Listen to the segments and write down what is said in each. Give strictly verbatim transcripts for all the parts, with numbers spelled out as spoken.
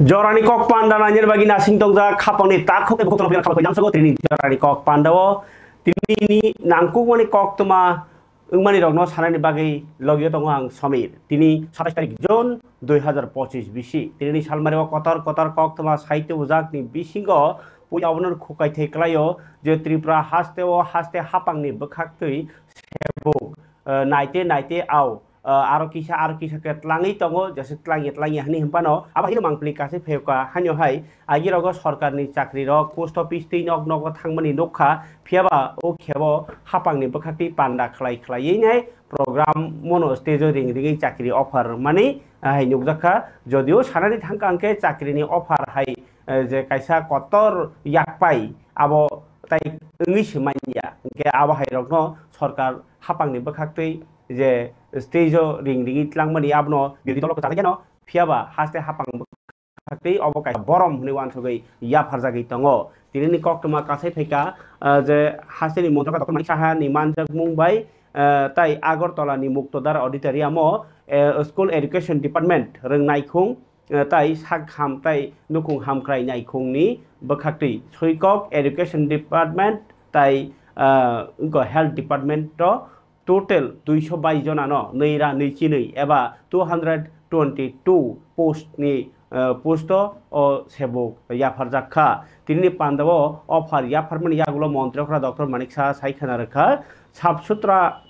Jorani kok panda nainani bagwi nasing tongjak khapangni takhuk eba khoktono phiyar khabai nangsago tini jorani kok panda o tini ni nangkukmani koktwma wngmani rokno sanani bagwi logio tongo ang Somir. Tini satais tarik June dui hazar pochis bisi tini ni salmari o kotor kotor koktwma sahitya bujak ni bisingo puila obono khukai thai klaio je Tripura haste o haste hapangni bwkhaktwi sebuk, eh, naite naite au, ah, aro kisa, aro kisa khe tlangwi tongo, jesa tlangya, tlangya hinwi hinphano, abo haino mangpili kasai phaikha, haino hai, agi rogo sorkarni chakri rok, post office twi nok nogo thangmani nukha, phiyaba o khebo hapangni bwkhaktwi panda khlai khlaiwi nai program mono stage o ring ringwi chakri offer mani, ah, hai nukjakha, jodio sanani thangkha hwnkhe chakrini offer hai, eh, je kaisa kotor yakpai, abo tai wngwi se manya, hwnkhe abo hai rokno sorkar hapangni bwkhaktwi je stage o ring ringwi tlangmani abono birodhi dolo kwchangwi jano, phiyaba haste hapang bwkhaktwi obo kaisa borom hwnwi uansugwi yapharjagwi tongo. Tinini koktwma kasai phaikha, ah, je hasteni Montri Doctor Manik Saha ni manjakmung bai, ah, tai Agartala ni Muktodar Auditorium o, eh, School Education Department rwngnaikhung, eh, tai sak ham tai nukhung hamkrai naikhungni bwkhaktwi Soikok Education Department tai, ah, wngkha Health Department o total duiso bais jonano nwi ra nwi chinwi eba two hundred twenty two post ni, eh, post o, o sebuk yapharjak kha. Tinini panda o offer yapharmani yagulo Montri okra Doctor Manik Saha sai khwna rwkha, sap sutra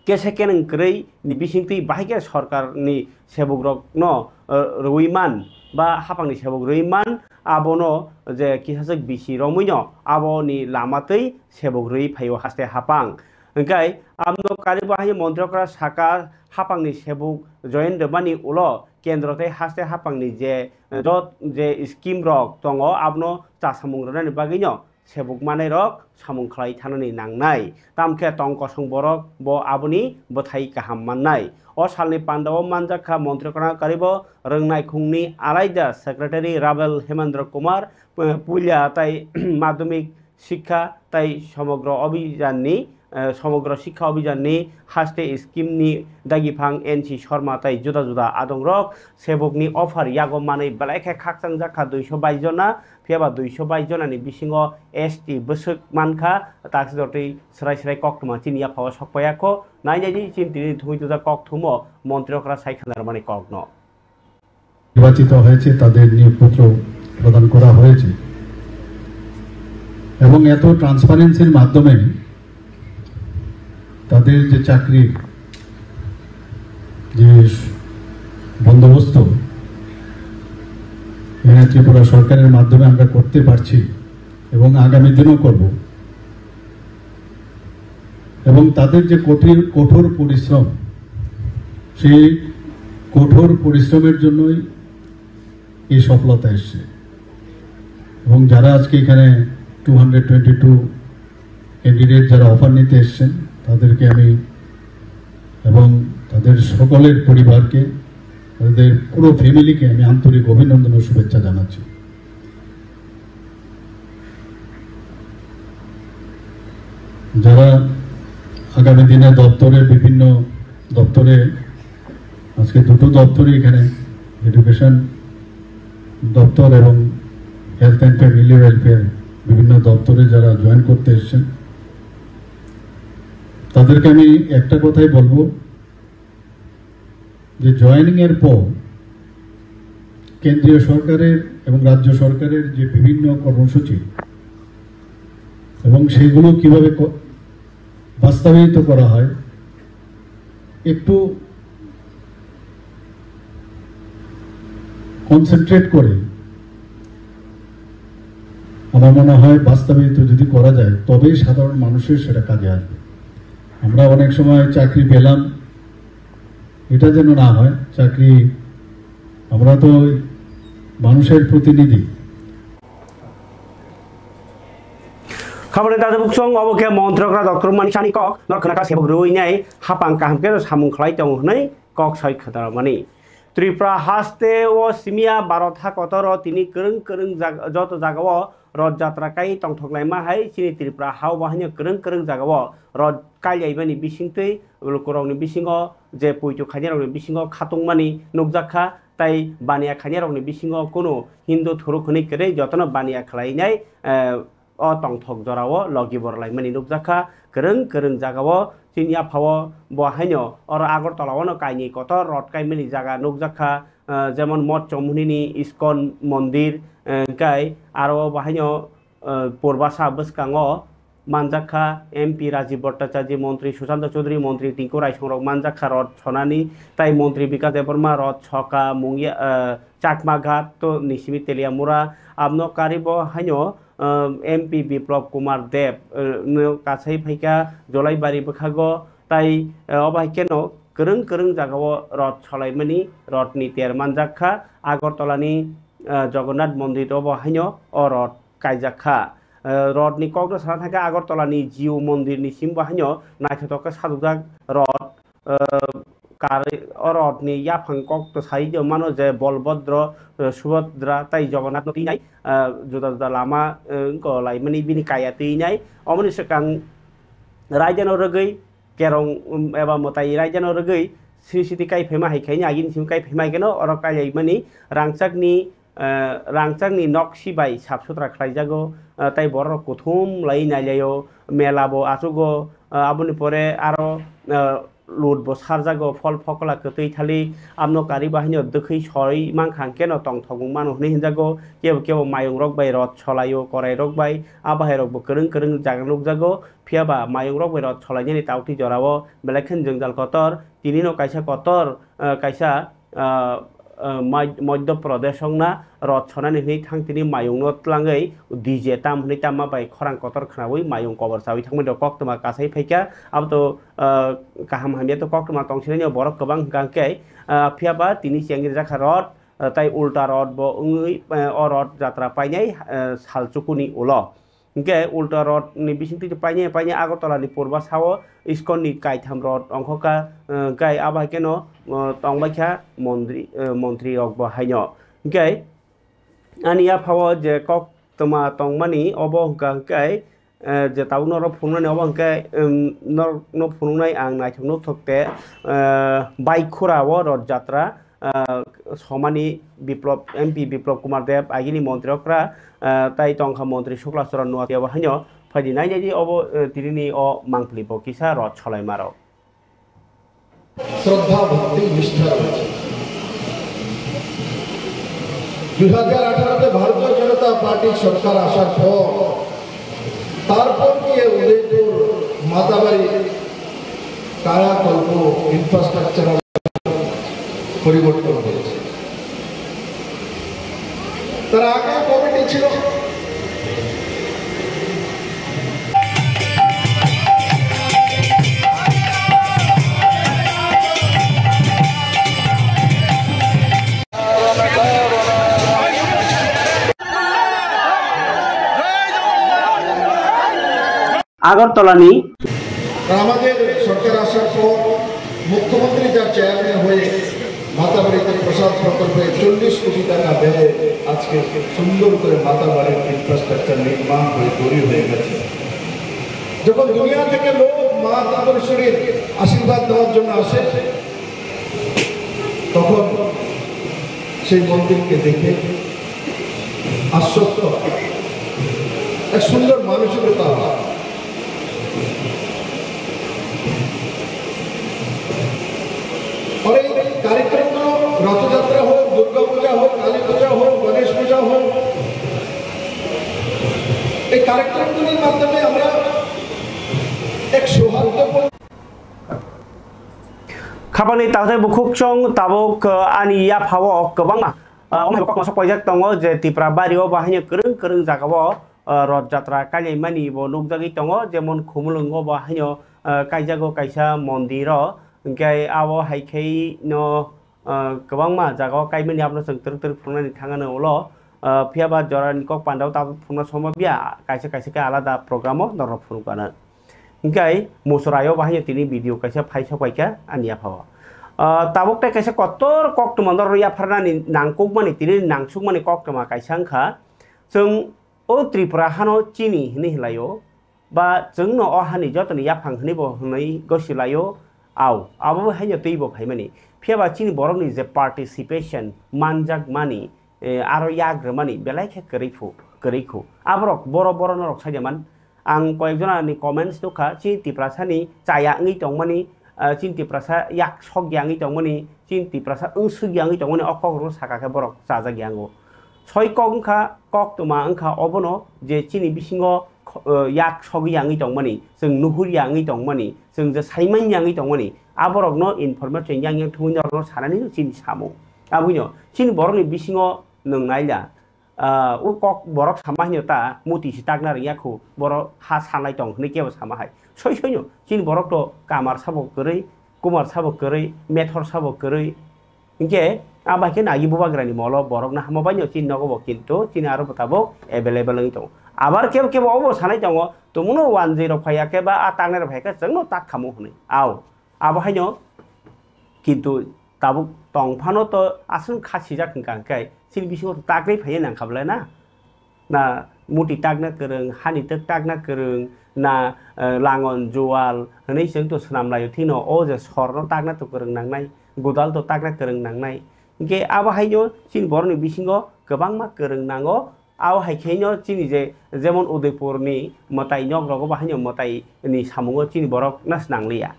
kese keneng kwrwi ni bisingtwi bahai khe sorkar ni sebuk rok no, eh, rwui man ba hapang ni sebuk rwui man, abono je kisajak bisi romwi no aboni lama twi sebuk rwui phaio haste hapang. Hwnkhe amno karibo hai Montri okra saka hapangni sebuk join rwmani ulo kendro tei haste hapangni je, eh, jot je scheme rok tongo abono chasamung rwnani bagwino sebuk manai rok samung khlai thanani nangnai. Tamkhe tong kosong borok bo aboni bwthai kaham mannai. O salni pandao manjak kha Montri okra karibo rwngnaikhungni alaida secretary Rabel Hemendra Kumar, eh, puila tai madhyamik Sikha tai Somogro Abhijanni, eh, Somogro Sikha Abhijanni haste scheme ni dagiphang N C Sharma tai juda juda adongrok sebokni offer yago manwi belai khe khakchang jakha duiso bais jona, phiyaba duiso bais jonani bisingo S T bwswk mankha, taksijotwi swrai swrai koktwma chini yaphao sokpaiya kho, nainai di chini tini thumwi tujak kokthumo Montri okra sai khana rwmani kokno. নির্বাচিত হয়েছে, তাদের নিয়োগপত্র প্রদান করা হয়েছে এবং এত ট্রান্সপারেন্সির মাধ্যমে তাদের যে চাকরির যে বন্দোবস্ত এখানে ত্রিপুরা সরকারের মাধ্যমে আমরা করতে পারছি এবং আগামী দিনও করব। এবং তাদের যে কঠিন, কঠোর পরিশ্রম, সেই কঠোর পরিশ্রমের জন্যই এই সফলতা এসছে। এবং যারা আজকে এখানে two hundred twenty two candidate যারা অফার নিতে এসছেন, তাদেরকে আমি এবং তাদের সকলের পরিবারকে, তাদের পুরো ফ্যামিলিকে আমি আন্তরিক অভিনন্দন ও শুভেচ্ছা জানাচ্ছি। যারা আগামী দিনে দপ্তরের বিভিন্ন দপ্তরে, আজকে দুটো দপ্তরই এখানে, এডুকেশন দপ্তর এবং হেলথ অ্যান্ড ফ্যামিলি ওয়েলফেয়ার, বিভিন্ন দপ্তরে যারা জয়েন করতে এসছেন, তাদেরকে আমি একটা কথাই বলবো, যে জয়েনিং এর পর কেন্দ্রীয় সরকারের এবং রাজ্য সরকারের যে বিভিন্ন কর্মসূচি এবং সেগুলো কিভাবে ক-, বাস্তবায়িত করা হয়, একটু কনসেন্ট্রেট করে আমার মনে হয় বাস্তবায়িত যদি করা যায়, তবেই সাধারণ মানুষের সেটা কাজে আসবে। আমরা অনেক সময় চাকরি পেলাম, এটা যেন না হয়। চাকরি, আমরা তো ওই মানুষের প্রতিনিধি। Khabani tata buksong obo khe Montri okra Doctor Manik Sahani kok, norok khna kha sebok rwui nai hapang kaham khe samung khlai tongo hwnwi kok sai khwna rwmani. Tripura haste o simiya Bharat ha kotor o tini kwrwng kwrwng jag-, joto jaga o Rod jatra kai tongthok laima hai chini Tripura ha o bo haino kwrwng kwrwng jaga o rod kai laimani bisingtwi lukurokni bisingo je poito khainai rokni bisingo khatungmani nukjakha, tai baniya khainai rokni bisingo kunu Hindu thuruk hwnwi kwrwi jotono baniya khlainai, eh, o tongthok jorao logi bor laimani nukjakha. Kwrwng kwrwng jagao chini yaphao bo haino oro Agartala o no kainwi kotor rod kaimani jaga nukjakha, eh, jemon Mochom hwnini Iskon mondir, eh, hwnkhe aro bo haino, eh, Purbasa bwskango manjakha M P Rajiv Bhattacharya, montri Sushanta Chowdhury, montri Tinku Raisong rok manjakha rod sonani, tai montri Bikash Debbarma rod soka mungya, eh, Chakmaghat to ni simi Teliamura, abno karibo haino, eh, M P Biplab Kumar Deb, eh, no kasai phaikha Jolaibari bwkhago, tai, eh, obo hai kheno kwrwng kwrwng jagao rod solaimani rodni ter manjakha. Agartala ni, eh, Jagannath mondir obo haino o rod kaijakha. Eh, rodni kokno sana thangkhe Agartala ni Jiu mondir ni simbo haino naithotok khe sajokjak rod, eh, kar-, o rod ni yaphang kok to sai mano je Bolbhodro, eh, Subhodra tai Jagannath no twinai, eh, juda juda lama, eh, wngko laimani bini kaya twinai. Omoni swkang raida no rwgwi kerong, um, eba mwtai raida no rwgwi sri siti kai phaima hai khaini agini simi kai phaima hai kheno oro kai laimani rangchakni, eh, rangchakni nok si bai sap sutra khlaijago, eh, tai borok kuthum lai nailaio, mela bo achugo, eh, aboni pore aro, eh, lut bo sarjago, phol phokola kwtwi thalik, abno kari bahaino dwkhwi soi mankha hwnkhe no tongthokmung mano hwnwi hinjago, kebo kebo mayung rok bai rot solaio, korai rok bai, a bahai rok bo kwrwng kwrwng jaga nukjago, phiya ba mayung rok bai rot solainani taukti jorao belai khe jwngjal kotor, tini no kaisa kotor, eh, kaisa ah, ah, Mai-, Madhya Pradesh wngna rot sonani hwnwi thang tini mayungno tlangwi D J tam hwnwi tamma bai khorang kotor khnaui mayung kobor chaui thangmani rok koktwma kasai phaikha. Abo to, ah, kaham hamya to koktwma tongsinai borok kwbang hwnkha hwnkhe, ah, phiya ba tini chengri jakha rot, ah, tai ulta rot bo wngwi, eh, o rot jatra painai, eh, sal chukuni ulo. Hwnkhe ulta rot ni bisingtwi painai painai Agartala ni purba sao Iskon ni kaitham rot ongkhoka, eh, hwnkhe abo hai kheno, eh, tongbaikha montri, eh, montri rok bo haino. Hwnkhe ani yaphao je koktwma tongmani obo hwnkha hwnkhe, eh, je tabuk norok phunuknani obo hwnkhe, em, norokno phunuknai ang naithok nukthok te, eh, Baikhura o rot jatra, ah, somani Biplab, M P Biplab Kumar Deb, agini montri okra, ah, tai tongkha montri Sukla Charan Noatia bo haino phaidi nai nai di obo, eh, tinini o mangpili bo kisa rot solaima rok. শ্রদ্ধা ভক্তি নিষ্ঠা রয়েছে। দুই হাজার আঠারোতে ভারতীয় জনতা পার্টির সরকার আসার পর, তারপর গিয়ে উদয়পুর মাতাবাড়ি কায়াকল্প ইনফ্রাস্ট্রাকচারাল পরিবর্তন হয়েছে। তার আগে কমিটি ছিল। আগরতলানি। আর আমাদের সরকার আসার পর মুখ্যমন্ত্রী যার চেয়ারম্যান হয়ে মাতাবাড়িতে প্রসাদ প্রকল্পে চল্লিশ কোটি টাকা ব্যয়ে আজকে সুন্দর করে মাতাবাড়ির ইনফ্রাস্ট্রাকচার নির্মাণ হয়ে তৈরি হয়ে গেছে। যখন দুনিয়া থেকে লোক মাতাবাড়ির আশীর্বাদ নেওয়ার জন্য আসে, তখন সেই মন্দিরকে দেখে আশ্বস্ত, এক সুন্দর মানসিকতা হয়। আর এই কার্যক্রমগুলো, রথযাত্রা হোক, দুর্গা পূজা হোক, কালী পূজা হোক, গণেশ পূজা হোক, এই কার্যক্রমগুলির মাধ্যমে আমরা এক সৌহার্দ্যপূর্ণ Khapangni takhtai bukhuk chwng tabuk, uh, ani yaphao kwbangma, uh, omo hai kokma sok paijak tongo je Tipra bari o bo haino kwrwng kwrwng jagao, uh, rot jatra kailaimani bo nukjagwi tongo, jemon Khumulwngo bo haino, uh, kaijago kaisa mondir o, hwnkhe abo hai khe no, uh, kwbangma jagao kaimani abono chwng twrwk twrwk phunuknani thangano ulo, uh, phiya ba jorani kok pandao tabuk phunukna songma biya, kaisa kaisa khe alada program o norok phunukgana. Hingkhe Musurai o bahai tini video kaisa phai sok paikha ani yaphao. Ah, tabuk tei kaisa kotor koktwma norok yapharnani nangkukmani tini nangsukmani koktwma kaisa wngkha. Chwng O Tripura hano chini hinwi hilaio, ba chwngno o hani jotoni yaphang hinwi bo hinwi gosi laio, au, abo bo haino twi bo phaimani. Phiya ba chini borokni je participation manjak mani, eh, aro yak rwmani belai khe kwrwi phu-, kwrwi khu. Aborok boro boro norok saida man. Ang koyek jona ni comments nukha, chini Tiprasa ni chaya wngwi tongmani, ah, chini Tiprasa yak sok ya wngwi tongmani, chini Tiprasa wngsuk ya wngwi tongmani, o kok rok saka khe borok chajak ya wngo. Soi kok wngkha, koktwma wngkha obono je chini bisingo kho-, eh, yak sogwi ya wngwi tongmani, chwng nuhur ya wngwi tongmani, chwng je saiman ya wngwi tongmani, aborokno information yang yang thumwi norokno sanani chini samung. Aboni chini borokni bisingo nwng naila, ah, o kok borok sama hino ta muti si takna rwngya khu, borok ha sanlai tong hinwi kebo sama hai. Soi soino chini borok to kamar sabo kwrwi, kumar sabo kwrwi, methor sabo kwrwi, Hinkhe, a bai khe nagi bubagrani molo borokno hamo baino chini nogo bo, kintu chini aro bo tabuk available wngwi tongo. Abar kebo kebo obo sanai tongo, tongmano wanjwi rok phai ya khe ba a tangnai rok phai khe chwngno tak khamu hwnwi. Au, abo haino, kintu tabuk tong phano to aswk kha sijak hwnkha hwnkhe chini bisingo to takri phaiya nang kha bwlai na? Na muti takna kwrwng, hani twk takna kwrwng, na, eh, langon jual hwnwi chwng to swnam laio thino, o je sorno takna to kwrwng nangnai, godal to takna kwrwng nangnai. Hinkhe abo haino chini borokni bisingo kwbangma kwrwng nango. Abo hai khaino chini je, jemon Udaipurni mwtai nok rogo bo haino mwtaini samungo chini borok na swnang liya.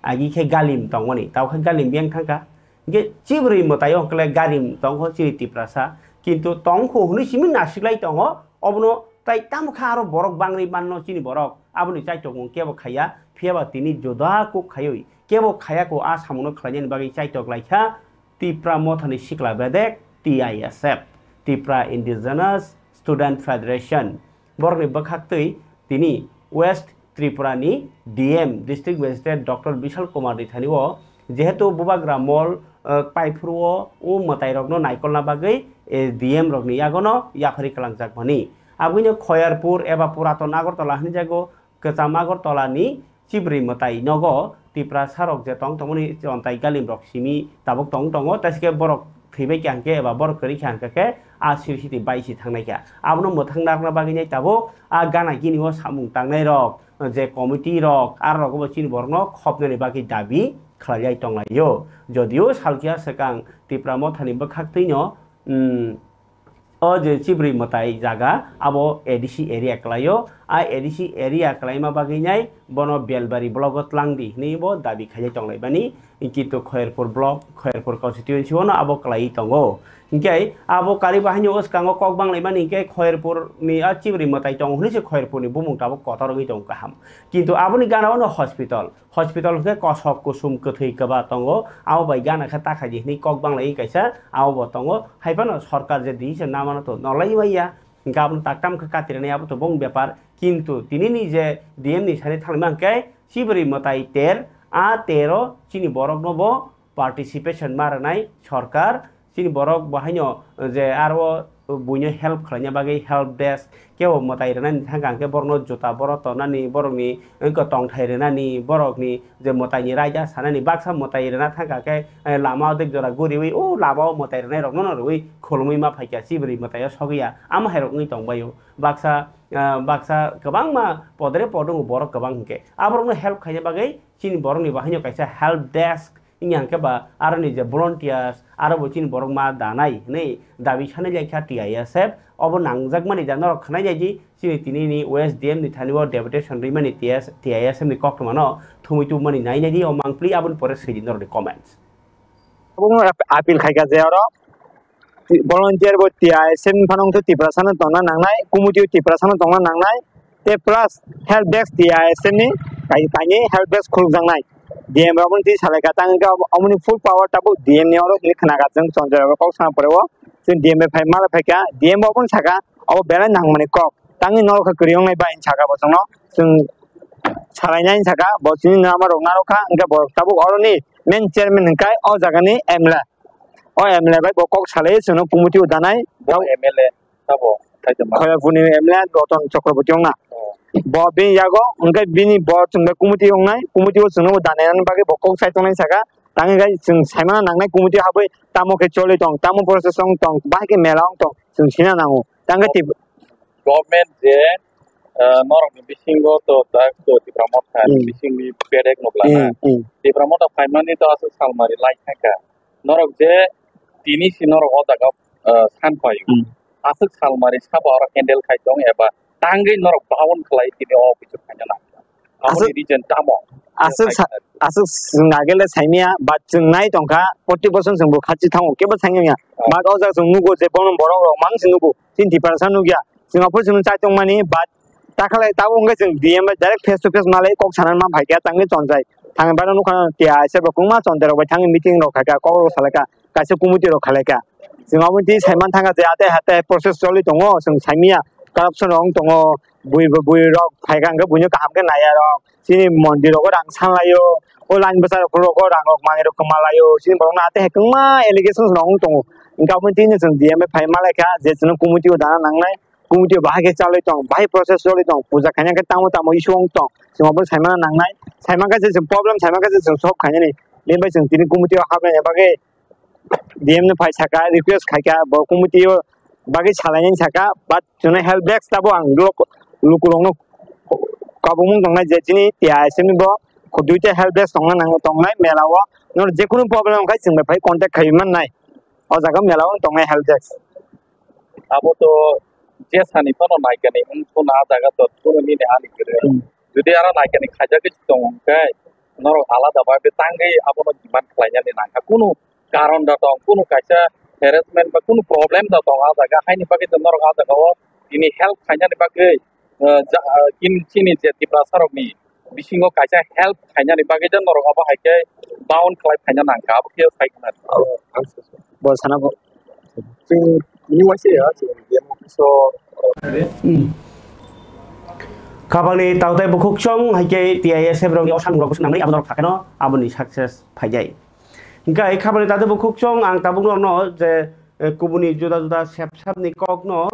Agi khe galim tongmani, tabo khe galim biyang thangkha. Hinkhe chibrwi mwtaio hwnkhe garim tongkho chini Tiprasa, kintu tongkho hwnwi simi nasiklai tongo, obono tai tamo khe aro borok bangri manno chini borok, aboni chaitokmung kebo khaiya, phiyaba tini juda kuk khaiwi kebo khaiya kho a samungno khlainani bagwi chaitok laikha Tipra Mothani Sikla Bedek, T I S F, Tipra Indigenous Student Federation. Borokni bwkhaktwi tini West Tripura ni D M, District Magistrate Doctor Bishal Kumar ni thani o, jehetu Bubagra Mall, eh, paiphuru o mwtai rokno naikolna bagwi, eh, D M rokni yagono yaphari kwlangjakmani. Abwino Khoyarpur eba Puraton Agartala hinjago, kwcham Agartala ni chibrwi mwtai nogo Tiprasa rok je tong tongmani chontai galim rok simi tabuk tong tongo, tei se borok thwibai kha hwnkhe eba borok kwrwi kha hwnkhe khe a siri siti bai si thangnai kha. Abono mwthang narwkna bagwi nai tabuk a gana gini o samung tangnai rok, je committee rok, aro rok bo chini borokno khopnani bagwi dabi khlailai tonglaio. Jodio salkhe swkang Tipra Mothani bwkhaktwino, um, o je chibrwi mwtai jaga abo A D C area kwlaio. A A D C area kwlaima bagwi nai bono Belbari block o twlang di hwnwi bo dabi khailai tonglaimani. Kintu Khoyerpur block, Khoyerpur constituency o no abo kwlaiwi tongo. Hinkhe abo kari bahaino o swkango kok banglaimani hinkhe Khoyerpur ni a chibrwi mwtai tongo hwnwi se Khoyerpur ni bumung tabuk kotor wngwi tongo kaham. Kintu aboni gana o no hospital, hospital hinkhe kosok kusum kwthwi kwba tongo, abo bai gana khe ta khaidi hwnwi kok banglaiwi kaisa abo bo tongo. Hai phano sorkar je decision namano to nolai manya, hinkhe abono taktam khe katirani abo to bong bepar. Kintu tini ni je D M ni sani thangma hinkhe chibrwi mwtai ter, a tero chini borokno bo participation ma rwnai sorkar, chini borok bo haino je aro buino help khlaina bagwi help desk kebo mwtai rwnani thangka hwnkhe borokno juta borok tonani, borokni wngkha tongthai rwnani, borokni je mwtaini raida sanani baksa mwtai rwna thangka khe, eh, lama o dek jora guriwi o lama o mwtai rwnai rokno no rwi khulumwi ma phaikha, chibrwi mwtai o sogwi ya, amo hai rok wngwi tongbaio baksa, ah, baksa kwbangma podre podungo borok kwbang hwnkhe aborokno help khaina bagwi chini borokni bo haino kaisa help desk wngya hwnkhe ba aroni je volunteers aro bo chini borok ma danai hwnwi dabi sanai laikha T I S F. Obo nangjakmani da norok khwnai nai di, chini tini ni West D M ni thani o deputation rwimani T S, T I S F ni koktwma no thumwi tubumani nai nai di, o mangpli aboni pore swi di norokni comments. Obo ap-, appeal khaikha je oro volunteer bo T I S F ni phano wngkha Tiprasa no tongna nangnai, committee o Tiprasa no tongna nangnai, tei plus help desk T I S F ni pai-, paini help desk khulukjaknai. D M rok abono twi salai kha, tang wngkha omo-, omoni full power tabuk D M ni oro hinwi khna kha, chwng Sanjay rok kok sana pore o, chwng D M bai phai malai phai kha, D M bo abono saka, obo belai nangmani kok, tangwi norok khe kwrwi wngnai bai hinwi saka bo chwngno, chwng salainai hinwi saka, bo chini nama rok narwk kha, hwnkhe bo tabuk oroni main chairman hwnkhe o jagani M L A, o M L A bai bo kok salai chwngno committee o danai. Bo M L A. Abo, thaitama. Khoyapurni M L A Roton Chakraborty wngna. Oh. Bo bini yago, hwnkhe bini bo chwngbai committee wngnai, committee o chwngno bo danai bagwi bo kok sai tongnai saka, tangwi gai chwng saimano nangnai committee habwi tamo khe choli tong, tamo process wng tong, bahai khe mela wng tong, chwng sina nango. Tangwi tip-, government je, ah, norokni bisingo to tak to Tipra Motha ni Hmm. bisingni bedek no bwlana. Hmm, hmm. Tipra Motha phaimani to aswk salmari lai thangkha. Norok je tini si norok o jaga, ah, san paio. Hmm. Aswk salmari sabo oro handle khai tong eba tangwi norok baon khlai tini o office o khaina nang. Aboni Aswk, reason tamo? Aswk sa-, aswk chwng agele saimya, but chwng nai tongkha, forty percent chwngbo khachi thango, kebo saimya. Oh. But o jaga chwng nugo je bono borok rok mang se nugo, chini Tiprasa nukya. Chwng aphuru chwng chai tongmani, but takhalai tabuk wngkhe chwng D M bai direct face to face malai kok sanani ma phaikha, tangwi chonjai. Thangwi baino nukha, tiya se bo kwbangma chonjai rok bai thangwi meeting rok khaikha, kok rok salaikha, kaisa committee rok khalaikha. Chwng aboni twi saiman thangkha je ate hate process choli tongo, chwng saimya, corruption rok wng tongo, bui bui rok phaikha hwnkhe buino kaham khe naiya rok. Chini mondir rogo rang sanlaio, o line bwsa rok rogo rang rok manwi rok kwma laio, chini borok no ate hai kwbangma allegations rok wng tongo. Hwnkhe aboni twi no chwng D M bai phai malaikha je chwngno committee o dana nangnai, committee o bahai khe chalwi tong, bahai process choli tong, puja khaina khe tamo tamo issue wng tong, chwng obo saimano nangnai, saimankhe je chwng problem saimankhe je chwng solve khainani, bini bai chwng tini committee o hablaina bagwi D M no phai saka, request khaikha, bo committee o bagwi salainani saka, but chwngno help desk tabo ang lok-, lukurokno kabumung tongnai je chini T I S M ni bo duita help desk tongna nango, tongnai mela o, nor jekunu problem wngkha chwng bai phai contact khai mannai, o jaga mela o tongnai help desk. Abo to je sani phano naikani wng thuna a jaga to kunu nini ani kwrwi. Hmm. Jodi aro naikani khaijagwi tong hwnkhe norok alada bai tangwi abono demand khlainani nangkha. Kunu karon da tong, kunu kaisa harassment ba kunu problem da tong a jaga, haini bagwi to norok a jaga o tini help khainani bagwi, eh, ja-, eh, kin-, chini je Tiprasa rokni bisingo kaisa help khainani bagwi je norok abo hai khe bound khlai phaina nangkha, abo khe sai khna. Bo sana bo. Chwng tini waisa ya, chwng D M office o. Kabangni tautai bukhuk chong hai khe T I S F rokni o samung rok bwswk nangmani abo norok sakeno aboni success phaijai. Hingkhe khabani tade bukhuk chong ang tabuk norokno je, eh, kubuni juda juda sep sapni kokno,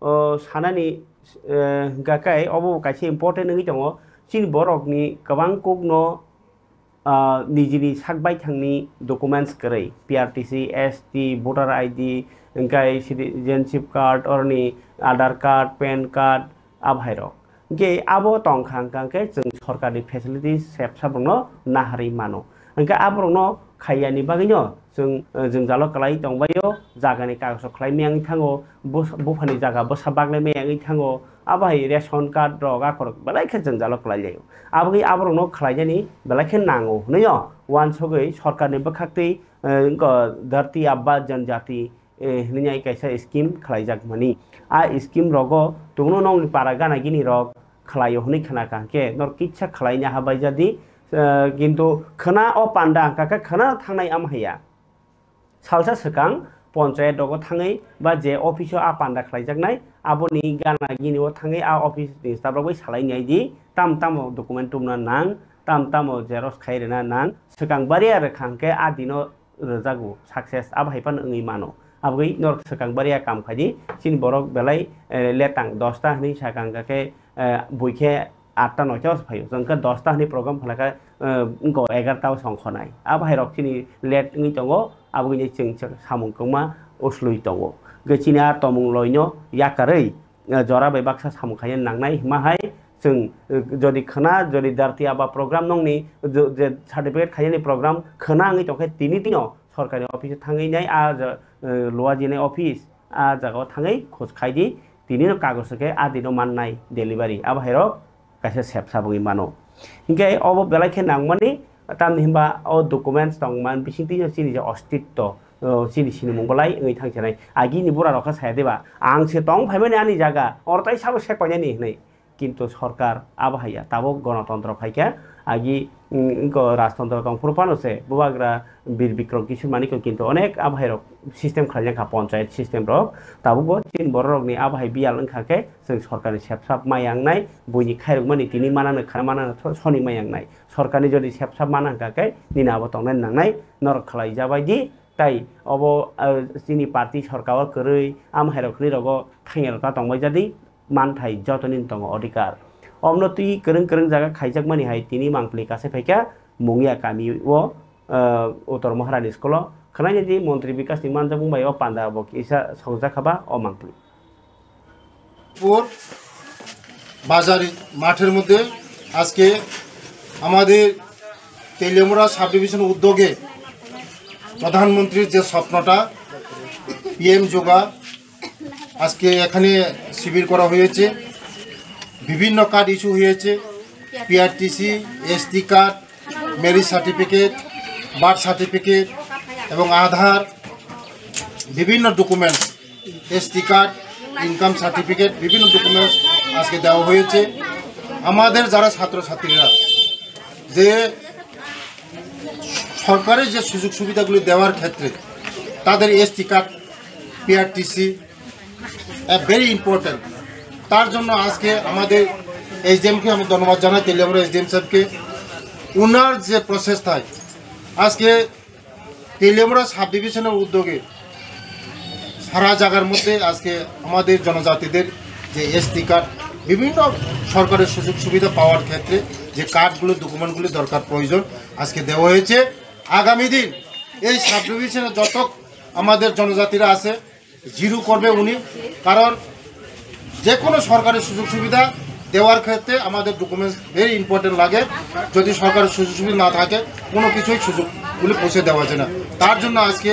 oh, sanani, eh, hingkha khe obo kaisa important wngwi tongo. Chini borokni kwbang kokno, ah, nijini sak baithangni documents kwrwi, P R T C, S T, voter I D, hingkhe citizenship card, oroni Aadhaar card, pan card, abhairok. Hingke abo tongkha hingka hingke chwng sorkarni facilities sep sabrokno naharwi mano. Hingke aborokno khaiyani bagwino chwng, eh, jwngjalo kwlai tongbaio, jagani kagosrok khlai maya wngwi thango, bus-, buphani jaga bwsa baglai maya wngwi thango, abo hai ration card rok akhorok belai khe jwngjalo kwlai laio. Aboni aborokno khlainani belai khe nango hwnwi uansugwi sorkarni bwkhaktwi, eh, wngkha Dharti Aaba Janjati eh, hwnwi ai kaisa scheme khlaijak mani. A scheme rogo tongno nongni para gana gini rok khlaio hwnwi khna kha, hwnkhe norok kisa khlaina ha bai jadi, eh, kintu khna o panda hwnkha khe khna thangnai ama haya. Salsa swkang ponchayat rogo thangwi ba je office o a panda khlaijaknai aboni gana gini o thangwi a office ni staff rok bai salai nai di tam tamo document tumna nang, tam tamo xerox khai rwna nang, swkang bariya rwkha hwnkhe a dino rwjago, success abo hai phano wngwi mano. Aboni norok swkang bariya kam khaidi, chini borok belai, eh, letang dosta hwnwi sakang khe, eh, bui khe atta noita o phaio, chwng khe dosta hwnwi program khlai kha, eh, wngkha egarta o song khonai. Abo hai rok chini late wngwi tongo, aboni chwng samung kwbangma uslui tongo. Hwnkhe chini a tomung loino yakarwi, eh, jora bai baksa samung khaina nangnai hima hai chwng, eh, jodi khna, jodi Dharti Aaba program nongni jo-, je certificate khainani program khna wngwi tongkhe tini tino sorkari office o thangwi nai a ja-, eh, luajinai office a jaga o thangwi khoj khai di, tini no kagoj khe a dino mannai delivery abo hai rok kaisa sep sabogwi mano. Hinkhe obo belai khe nangmani, tamni hinba o documents tongman bisingtwi chini je ostitto, o, chini sinimung belai wngwi thangsinai. Agini bura rok khe saya deba, ang se tong phaimani ani jaga, oro tai sabo sek painani hinwi. Kintu sorkar abo haiya, tabuk gonotontro phaikha, agi, mm, wngkha rajtontro tongphuru phano se, bubagra Bir Bikrom Kishore Manikya kintu onek abo hai rok system khlaijak kha, ponchayat system rok. Tabukbo chini borok rokni abo hai biyal wngkha khe, chwng sorkarni sepsap ma yangnai, buini khairokmani tini manano khana manano tho-, soni ma yangnai. Sorkarni jodi sepsap mana hwnkha khe nini abo tongnai nangnai, norok khlai jabai di, tai obo, ah, chini party sorkar o kwrwi, amo hai rok hinwi rogo thangya rok ta tongbai jadi, manthai jotoni tongo odhikar. Omno twi kwrwng kwrwng jaga khaijakmani hai tini mangpili kasai phaikha Mungia kami o, ah, Uttor Maharani school o. Khwnai di montri Bikasni manjakmung bai o panda bo kisa songjak kha ba o mangpili. পুর বাজার মাঠের মধ্যে আজকে আমাদের Teliamura sub division উদ্যোগে প্রধানমন্ত্রীর যে স্বপ্নটা, পিএম যোগা, আজকে এখানে শিবির করা হয়েছে। বিভিন্ন কার্ড ইস্যু হয়েছে, PRTC, ST card, marriage certificate, birth certificate এবং আধার, বিভিন্ন documents, ST card, income certificate, বিভিন্ন ডকুমেন্টস আজকে দেওয়া হয়েছে। আমাদের যারা ছাত্রছাত্রীরা যে সরকারের যে সুযোগ সুবিধাগুলি দেওয়ার ক্ষেত্রে তাদের ST card, PRTC, very important. তার জন্য আজকে আমাদের এসডিএমকে আমি ধন্যবাদ জানাই, তেলিয়ামুড়া এসডিএম সাহেবকে। ওনার যে প্রচেষ্টায় আজকে তেলিয়ামুড়া সাব ডিভিশনের উদ্যোগে সারা জায়গার মধ্যে আজকে আমাদের জনজাতিদের যে এসটি কার্ড, বিভিন্ন সরকারের সুযোগ সুবিধা পাওয়ার ক্ষেত্রে যে কার্ডগুলো, ডকুমেন্টগুলি দরকার প্রয়োজন আজকে দেওয়া হয়েছে। আগামী দিন এই সাব ডিভিশনে যত আমাদের জনজাতিরা আছে, জিরো করবে উনি। কারণ যে কোনো সরকারি সুযোগ সুবিধা দেওয়ার ক্ষেত্রে আমাদের ডকুমেন্টস ভেরি ইম্পর্টেন্ট লাগে। যদি সরকারি সুযোগ সুবিধা না থাকে, কোনো কিছুই সুযোগগুলি পৌঁছে দেওয়া যায় না। তার জন্য আজকে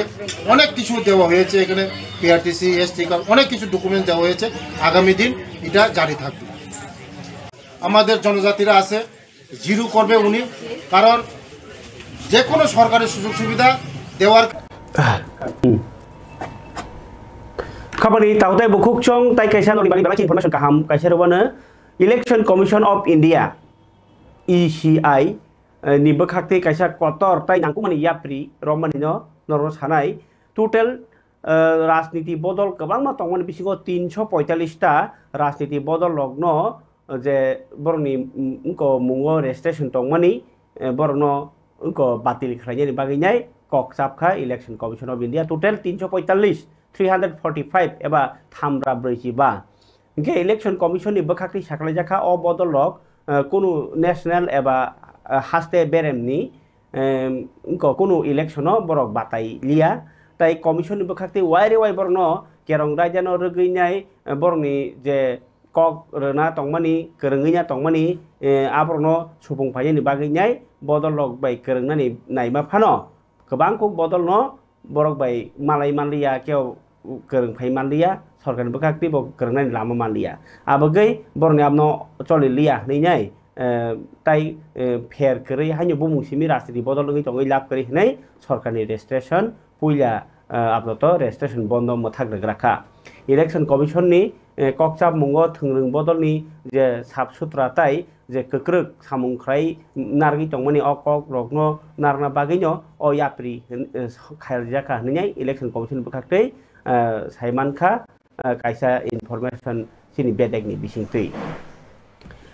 অনেক কিছু দেওয়া হয়েছে এখানে, পিআরটিসি, এসটি কার্ড, অনেক কিছু ডকুমেন্টস দেওয়া হয়েছে। আগামী দিন এটা জারি থাকবে। আমাদের জনজাতিরা আছে, জিরো করবে উনি। কারণ যে কোনো সরকারি সুযোগ সুবিধা দেওয়ার Khabani tautai bukhuk chong tai kaisa noni bani belai information kaham kaisa rwano Election Commission of India, E C I, eh, ni bwkhak tei kaisa kotor tai nangkukmani yapri romani no norok sanai total, eh, rajniti bodol kwbangma tongmani bisingo tinso poitallis ta rajniti bodol rokno je borokni, mm, wngko mungo registration tongmani, eh, borokno wngko batil khlainani bagwi nai kok chapkha Election Commission of India, total tinso poitallis, three hundred forty five eba thamra brwichi ba. Hinkhe Election Commission ni bwkhak twi sakhlaijakha o bodol rok, eh, kunu national eba, eh, haste beremni, em, wngko kunu election o borok batai liya. Tai Commission ni bwkhak twi waire wai borokno kerong raida no rwgwi nai, eh, borokni je kok rwna tongmani, kwrwngwi na tongmani, eh, aborokno supung phainani bagwi nai bodol rok bai kwrwngnani naima phano kwbang kuk bodol no borok bai malai manliya, kebo kwrwng phai manliya, sorkarni bwkhak twibo kwrwngnani lama manliya. Abagwi borokni abno choli liya hwnwi nai, eh, tai, eh, pher kwrwi haino bumung simi rajniti bodol wngwi tongwi lab kwrwi hwnwi sorkarni registration puila, eh, aproto registration bondo mwthak rwgrakha. Election Commission ni, eh, kokchap mungo thwngrwng bodolni je sap sutra tai je kwkrwk samung khlai narwgwi tongmani o kok rokno narwkna bagwino o yapri hwn, eh, khairjakha hwnwi Election Commission bwkhak twi, eh, saimankha, eh, kaisa information chini bedekni bisingtwi.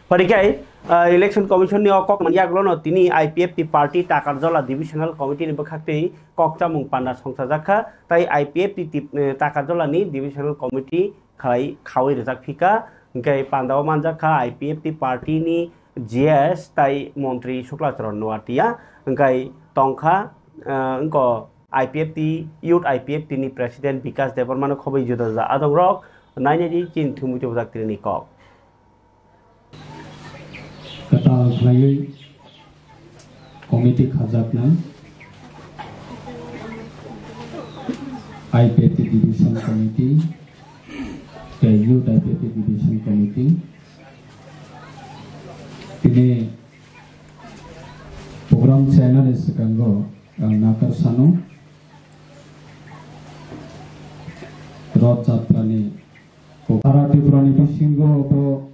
Parikhai, ah, Election Commission ni o kok man yaglono tini I P F T party Takarjala Divisional Committee ni bwkhak twi kok chamung panda songchajakha, tai I P F T tip-, eh, Takarjala ni Divisional Committee khalai khaui rijak phika, hwnkhe panda o manjakha I P F T party ni G S tai montri Suklacharan Noatia, hwnkhe tongkha, eh, wngko I P F T, Youth I P F T ni President Bikas Debbarma no khobwi juda juda adong rok nainai di chini thumui tubujak tini kok. Kwtal khlaiwi committee khajaknai, I P F T Division Committee tei Youth I P F T Division Committee. Tini program chainani swkango ang nakar sano, Roth Jatra ni Sara Tripura ni bisingo obo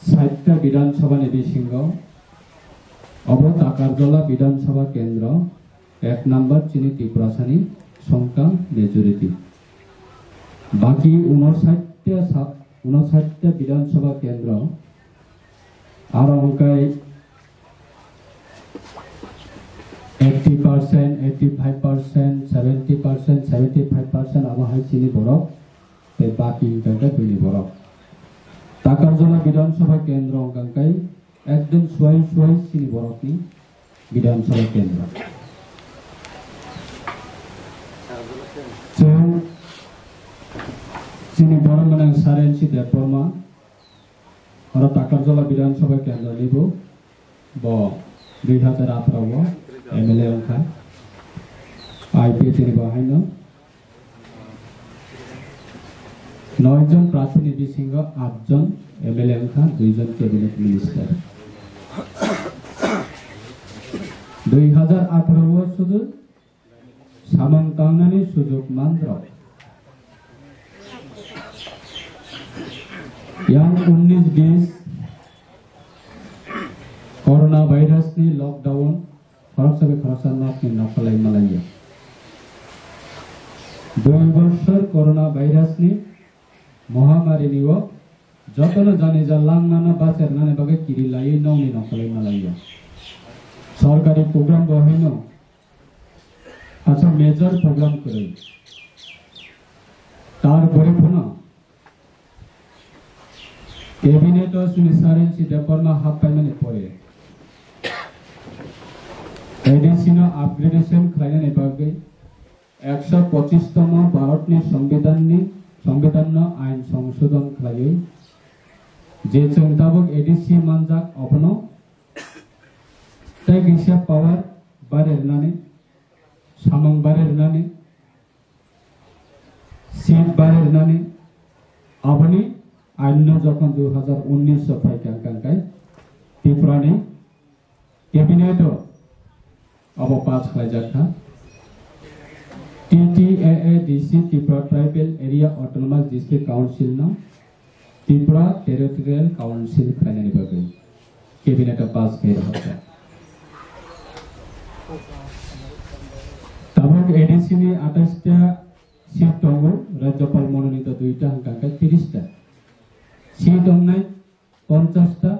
sait ta Bidhan Sabha ni bisingo obo Takarjala Bidhan Sabha Kendro ek number chini Tiprasani songkha majority. Baki unosait ta sa-, unosait ta Bidhan Sabha Kendro aro hwnkhe eighty percent, eighty five percent, seventy percent, seventy five percent abo hai chini borok. Tei baki hwnkha khe bini borok. Takarjala Bidhan Sabha Kendro hwnkha khe ekdom suai suai chini borokni Bidhan Sabha Kendro. Chwng Chini borok mwnang Sarensi Debbarma, oro Takarjala Bidhan Sabha Kendra ni bo, bo dui hazar atharo o M L A wngkha, I P F T ni bo haino. Noi jon prarthi ni bisingo aat jon M L A wngkha, dui jon cabinet minister. Dui hazar atharo o sudu samung tangnani sujog manrok. Yang unnis bis corona virus ni lockdown khoroksa bai khoroksa nok ni nok kwlai malaiya. Dui borsor corona virus ni mohamari ni o jotono jani ja langmano bachernani bagwi kiri laiwi nokni nokholai malaiya. Sorkari program bo haino asa major program kwrwi. Tar pore phano cabinet o chini Sarensi Debbarma hap paimani pore A D C no upgradation khlainani bagwi ekso pochis tomo Bharatni Songbidanni, Songbidanno ain songsodon khlaiwi je chwng tabuk A D C manjak, abono tei kisa power bare rwnani, samung bare rwnani, seat bare rwnani, aboni ainno jokhon dui hazar unnis o phaikha, hwnkha khe Tripurani cabinet o abo pass khlaijak kha. T T A A D C, Tripura Tribal Area Autonomous District Council no Tripura Territorial Council khlainani bagwi cabinet o pass khai rwkha. Tabuk A D C ni atais ta seat tongo, Rajyapal mononito duita, hwnkha khe tiris ta. Seat tongnai ponchas ta,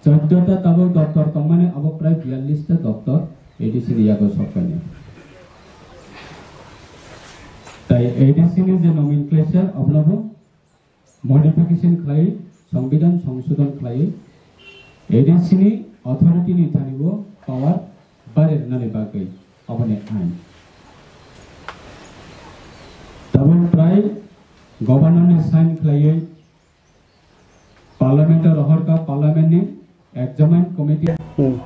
chauddota tabuk doptor tongmani, abo prai biyallis ta doptor A D C ni yago sokphainai. Tai A D C ni je nomenclature, abono bo modification khlai, Songbidan songsodon khlai, A D C ni authority ni thani bo power bare rwnani bagwi aboni ain. Tabuk prai governor ni sign khlaiwi Parliament o rohorkha, Parliament ni examine committee. Hmm.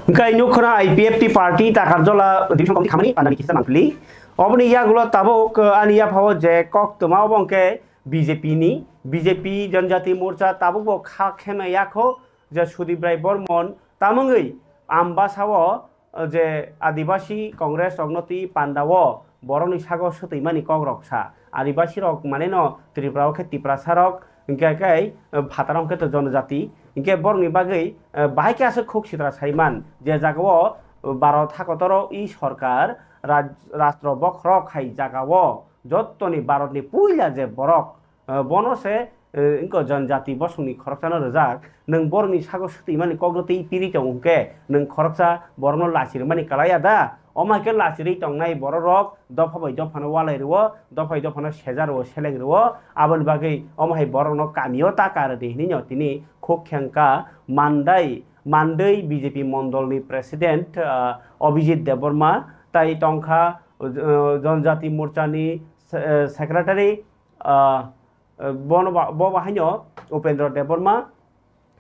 Hwnkhe nukha na I P F T party Takarjala division committee khamani pandani kisa mangpili. Oboni yagulo tabuk, uh, ani yaphao je kok toma obo hwnkhe B J P ni, B J P Janjati Morcha tabuk bo kha khemya yakho je Sudip Rai Bormon tamungwi Ambasa o je Adibasi Congress rokno twi panda o borokni sago swtwimani kok rok sa. Adibasi rok mane no Tripura o khe Tiprasa rok, hwnkhe khe, eh, phataro hwnkhe to jonojati. Hwnkhe borokni bagwi, eh, bahai khe aswk khuk sitra saiman, je jaga o, eh, Bharat hakotoro i sorkar raj-, rastro bokhorok hai jaga o jottoni Bharatni puila je borok, eh, bono se, eh, wngkha janjati bosongni khoroksano rwjak, nwng borokni sago swtwimani kokno twi piri tongo hwnkhe, nwng khoroksa borokno lachi rwmani kwlaiya da? Omo hai khe lachi rwi tongnai bororok dopha bai dophano walai rwo, dopha bai dophano seja rwo, seleng rwo, aboni bagwi omo hai borokno kamio taka rwdi hinwi no tini khuk khengkha Mandai, Mandai B J P mondolni president, ah, Abhijit Debbarma, tai tongkha, ah, Janjati Morchani se-, eh, secretary, ah, Eh, bono ba-, bo bahaino Upendra Debbarma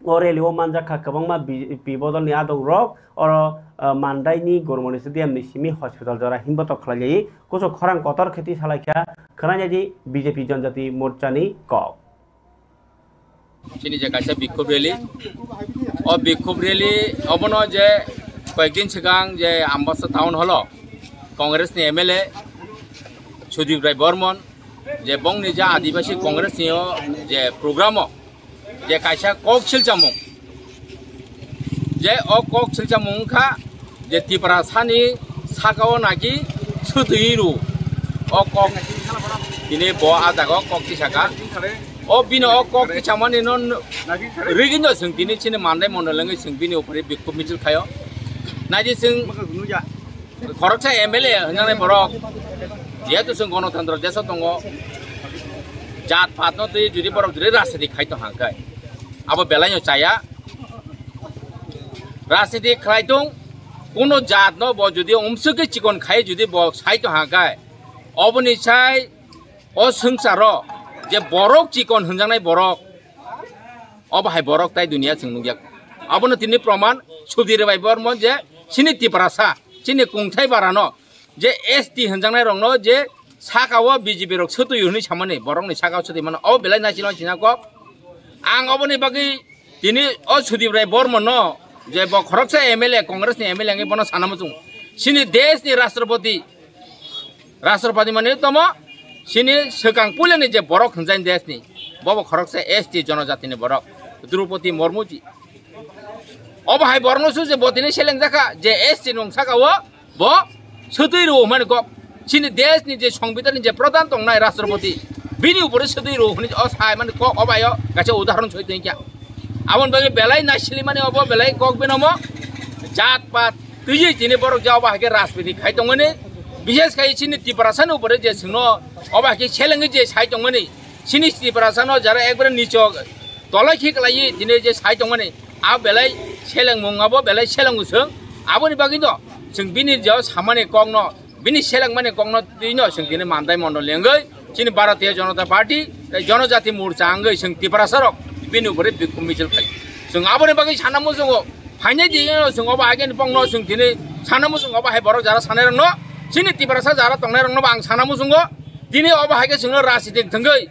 o rally o manjak kha kwbangma B J P bodolni adong rok, oro, eh, Mandai ni Gurmoni Stadium ni simi hospital jora himbotok khlai lai, kuchuk khorang kotor khe twi salai kha, khwnai di B J P Janjati Morcha ni kok. Chini je kaisa bikhub rally, o bikhub rally obono je koyekdin swkang je Ambasa Town Hall o Congress ni M L A Sudip Rai Bormon, je bongni je Adibasi Congress ni o je program o je kaisa kok silchamung, je o kok silchamung wngkha je Tiprasa ni saka o naki swtwi rw o kok, tini bo a jaga o kok tisaka. O bini o kok tisamani no rigino chwng tini chini Mandai mondol wngwi chwng bini upori bikhub michil khaio. Naidi chwng khoroksa M L A hwnjaknai borok, jehetu chwng Ganatantro desh o tongo, jat pat no twi jodi borok jodi rajniti khai tong hang khe, abo belai no chaya. Rajniti khlai tong, kuno jat no bo jodi umsuk khe chikon khai jodi bo sai tong hang khe, Oboni sai o swngcharo je borok chikon hwnjaknai borok, obo hai borok tai duniya chwng nukya. Abono tini proman Sudhir Bai Bormon je chini Tiprasa, chini kungthai barano je S T hwnjaknai rokno je saka o B J P rok swtwi hwnwi samani, borokni saka o swtwi mano, o belai naichino china kok. Ang oboni bagwi tini o Sudhir Rai Bormon no je bo khoroksa M L A, Congress ni M L A wngwi bono sana muchung. Chini desh ni Rashtrapati, Rashtrapati mane tomo chini swkang puilani je borok hwnjai desh ni, bo bo khoroksa S T jonojati ni borok, Droupadi Murmu ji. Obo hai borokno su je bo tini selengjak kha je S T nung saka o bo swtwi rw hwnmani kok. Chini desh ni je Songbidan ni je pradhan tongnai Rashtrapati, bini upore swtwi rw hwnwi o sai mani kok, obo ayo kaisa udahoron soi tongkha. Aboni bagwi belai naisili mani obo belai kok binomo jat pat twiwi tini borok ja obo hai khe rajniti khai tongmani, bishes khai chini Tiprasa ni upore je chwngno obo hai khe selengwi je sai tongmani, chini Tiprasa no jara ekbare nicho tolai khe kwlaiwi tini je sai tongmani, a belai selengmung abo belai selengo chwng. Aboni bagwi no chwng bini je samani kokno, bini selengmani kokno twino chwng tini Mandai Mondol ni wngwi chini Bharatiya Janata Party tei Janajati Morcha wngwi chwng Tiprasa rok bini upore bikhum michil khai. Chwng aboni bagwi sana muchungo, phainai di no chwng obo hai khe bongno chwng tini sana muchungo, obo hai borok jara sanai rokno, chini Tiprasa jara tongnai rokno bo ang sana muchungo, tini obo hai khe chwngno rajniti thwngwi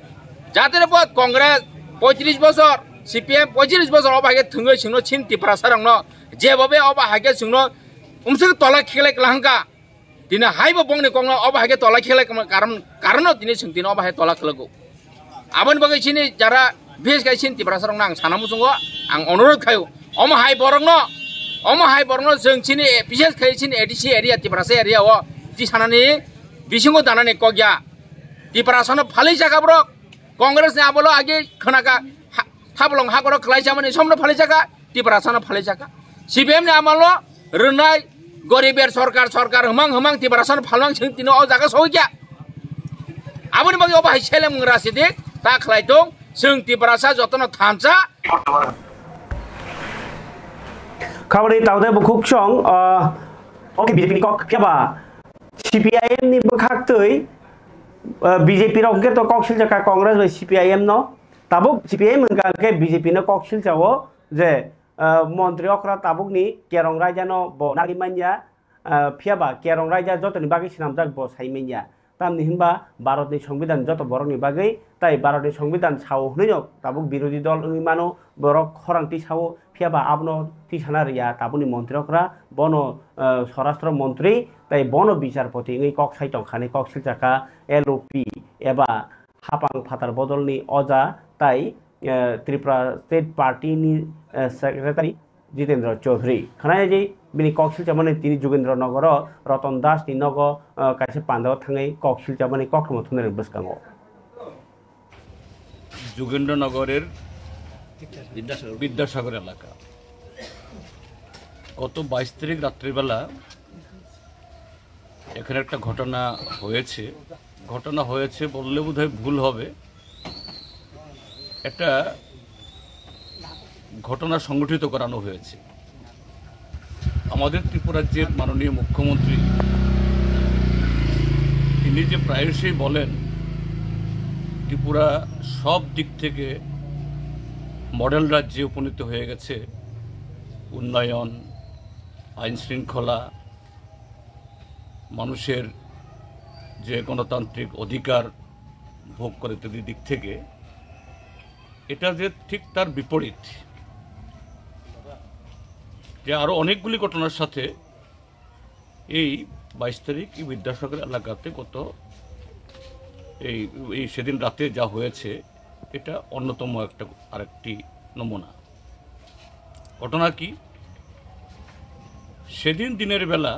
jatire bo Congress poitris bosor, C P M poitris bosor obo hai khe thwngwi chwngno chini Tiprasa rokno jebobe obo hai khe chwngno umswk tola khelai kwlahangkha. Tini haibo bongni kokno obo hai khe tola khelai kwma karon, karono tini chwng tini obo hai tola khwlago. Aboni bagwi chini jara bishes khai chini Tiprasa rokno ang sana muchungo, ang onurodh khaio. Omo hai borokno, omo hai borokno chwng chini, bishes khai chini A D C area, Tiprasa area o tisanani bisingo danani kok ya. Tiprasano phalwi chakha borok. Congress ni amolo age khwnaka ha-, thabolong hakoro khwlai chamani somno phalai chakha, Tiprasano phalai chakha. C P M ni amolo rwnai goriber sorkar, sorkar hwmang hwmang Tiprasano phalmang chwng tino o jaga soi kya. Aboni bagwi obo hai seleng rajniti ta khlai tong, chwng Tiprasa jotono thansa. Khabari tawde bukhuk song, ah, oke, B J P ni kok phiya ba C P I M ni bwkhak twi, ah, B J P rok hwnkhe to kok siljakha Congress bai C P I M no. Tabuk C P I M hwnkha hwnkhe B J P no kok silchao je, ah, montri okra tabukni Kerong Raja no bo nari manya, ah, phiya ba Kerong Raja jotoni bagwi swnamjak bo sai manya. Tamni hinba Bharatni Songbidan joto borokni bagwi, tai Bharatni Songbidan sao hwnwino tabuk birodhi dol wngwi mano, borok khorang tisao, phiya ba abono tisana rwya tabukni montri okra, bono, ah, Swarashtra Montri tai bono Bicharpoti wngwi kok sai tongkha hinwi kok silchakha L O P eba Hapang Phatar Bodolni Oja tai, eh, Tripura State Party ni, eh, Secretary Jitendra Chaudhary. Khwnai je bini kok silchamani tini Jogendra Nogoro Ratan Das ni nogo, eh, kaisa pandao thangwi kok silchamani koktwma thumnani bwskango. Jogendra নগরের বিদ্যাসাগর এলাকা। গত বাইশ তারিখ রাত্রিবেলা এখানে একটা ঘটনা হয়েছে। ঘটনা হয়েছে বললে বোধহয় ভুল হবে, একটা ঘটনা সংঘটিত করানো হয়েছে। আমাদের ত্রিপুরার যে মাননীয় মুখ্যমন্ত্রী, তিনি যে প্রায়শই বলেন, ত্রিপুরা সব দিক থেকে মডেল রাজ্যে উপনীত হয়ে গেছে। উন্নয়ন, আইন শৃঙ্খলা, মানুষের যে গণতান্ত্রিক অধিকার ভোগ করে ইত্যাদি দিক থেকে, এটা যে ঠিক তার বিপরীত, যে আরো অনেকগুলি ঘটনার সাথে এই বাইশ তারিখ এই বিদ্যাসাগর এলাকাতে গত এই, এই সেদিন রাতে যা হয়েছে, এটা অন্যতম একটা, আরেকটি নমুনা। ঘটনা কি? সেদিন দিনের বেলা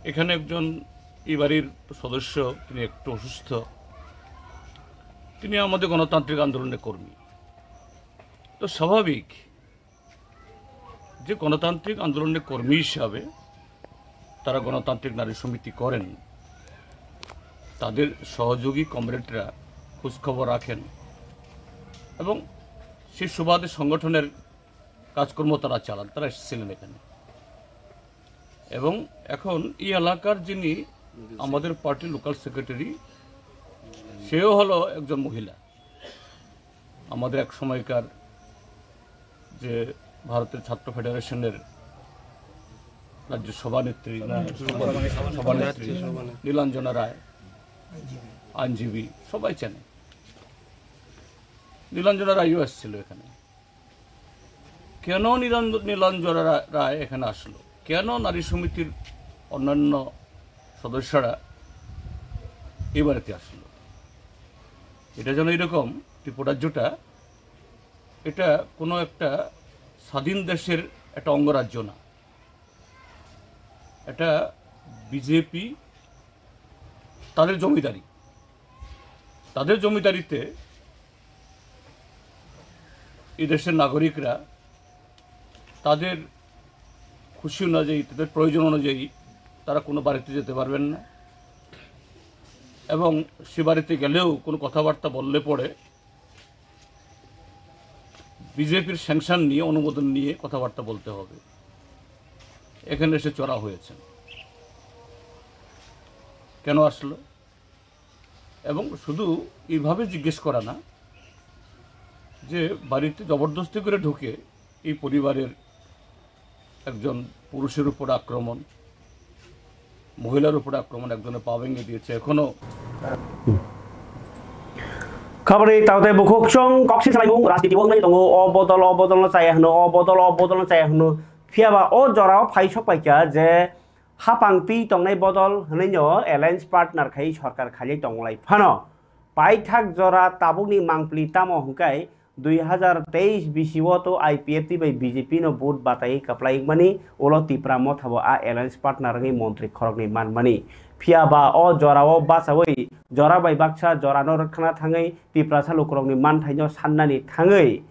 এখানে একজন এই বাড়ির সদস্য, তিনি একটু অসুস্থ, তিনি আমাদের গণতান্ত্রিক আন্দোলনের কর্মী। তো স্বাভাবিক যে গণতান্ত্রিক আন্দোলনের কর্মী হিসাবে তারা গণতান্ত্রিক নারী সমিতি করেন, তাদের সহযোগী কমরেডরা খোঁজখবর রাখেন এবং সেই সুবাদে সংগঠনের কাজকর্ম তারা চালান। তারা এসেছিলেন এখানে এবং এখন এই এলাকার যিনি আমাদের পার্টির লোকাল সেক্রেটারি, সেও হলো একজন মহিলা। আমাদের এক সময়কার যে ভারতের ছাত্র ফেডারেশনের রাজ্য সভানেত্রী, না, সভানেত্রী নীলাঞ্জনা রায়, আইনজীবী, সবাই চেনে। নীলাঞ্জনা রায়ও এসেছিল এখানে। কেন নীলাঞ্জ-, নীলাঞ্জনা রা-, রায় এখানে আসলো? কেন নারী সমিতির অন্যান্য সদস্যরা এই বাড়িতে আসলো? এটা যেন এরকম ত্রিপুরা রাজ্যটা, এটা কোনো একটা স্বাধীন দেশের একটা অঙ্গরাজ্য না। এটা বিজেপি, তাদের জমিদারি, তাদের জমিদারিতে এই দেশের নাগরিকরা তাদের খুশি অনুযায়ী, তাদের প্রয়োজন অনুযায়ী তারা কোনো বাড়িতে যেতে পারবেন না। এবং সে বাড়িতে গেলেও কোনো কথাবার্তা বললে পরে বিজেপির স্যাংশন নিয়ে, অনুমোদন নিয়ে কথাবার্তা বলতে হবে। এখানে এসে চড়া হয়েছেন, কেন আসলো? এবং শুধু এইভাবে জিজ্ঞেস করা না, যে বাড়িতে জবরদস্তি করে ঢুকে এই পরিবারের একজন পুরুষের উপর আক্রমণ, মহিলার উপর আক্রমণ, একজনের পা ভেঙে দিয়েছে, এখনো Khabari taote bukhuk chwng kok si salaimung rajniti wng lai tongo, o bodol o bodol no chaya hwno, o bodol o bodol no chaya hwno. Phiya ba o jora o phai sok paikha je hapang twi tongnai bodol hwnwi no alliance partner khai sorkar khailai tong lai phano. Paithak jora tabukni mangpli tamo hwnkhe dui hazar teis bisi o to I P F T bai B J P no vote batai kwplai wngmani, ulo Tipra Motha bo a alliance partner wngwi montri khoroknwi manmani. Phiya ba o jora o bachaui jora bai baksa jora no rwkhana thangwi Tiprasa lukurokni manthaino sannani thangwi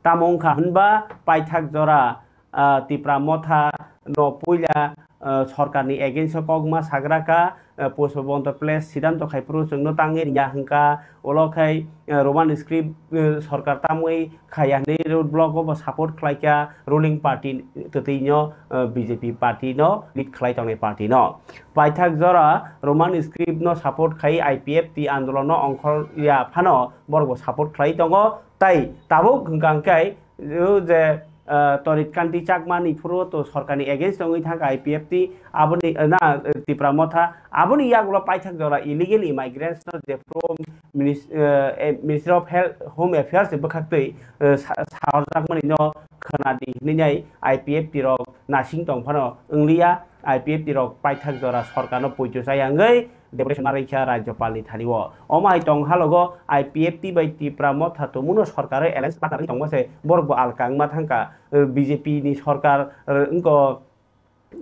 tamo wngkha hwnba paithak jora ah, Tipra Motha no puila, ah, sorkarni against o kokma sagra kha, ah, Pushpabanta Palace sidanto khai phuru chwngno tangwi rwya hwnkha, ulo khai, ah, Roman script, ah, sorkar tamwi khaya hwnwi road block o bo support khlai kha ruling party twtwi no, ah, B J P party no lead khlai tongnai party no. Paithak jora Roman script no support khai I P F T andolon no ongkhor ya phano borok bo support khlai tongo, tai tabuk hwnkha hwnkhe o je, ah, Torit Kanti Chakma ni phuru to sorkarni against wngwi thangkha I P F T, aboni, eh, na, eh, Tipra Motha, aboni yagulo paithak jora illegal immigrants no jephru minis-, eh, eh, Ministry of Health, Home Affairs ni bwkhaktwi, eh, sa-, sajakmani no khwnadi hwnwi nai I P F T rok nasing tong phano wngliya, I P F T rok paithak jora sorkarno poito chaya wngwi deputation ma rwkha Rajyapalni thani o. Omo hai tong halogo I P F T bai Tipra Motha tongmungno sorkar alliance partner wngwi tongma se borok bo alka wngma thangkha, eh, B J P ni sorkar, eh, wngko,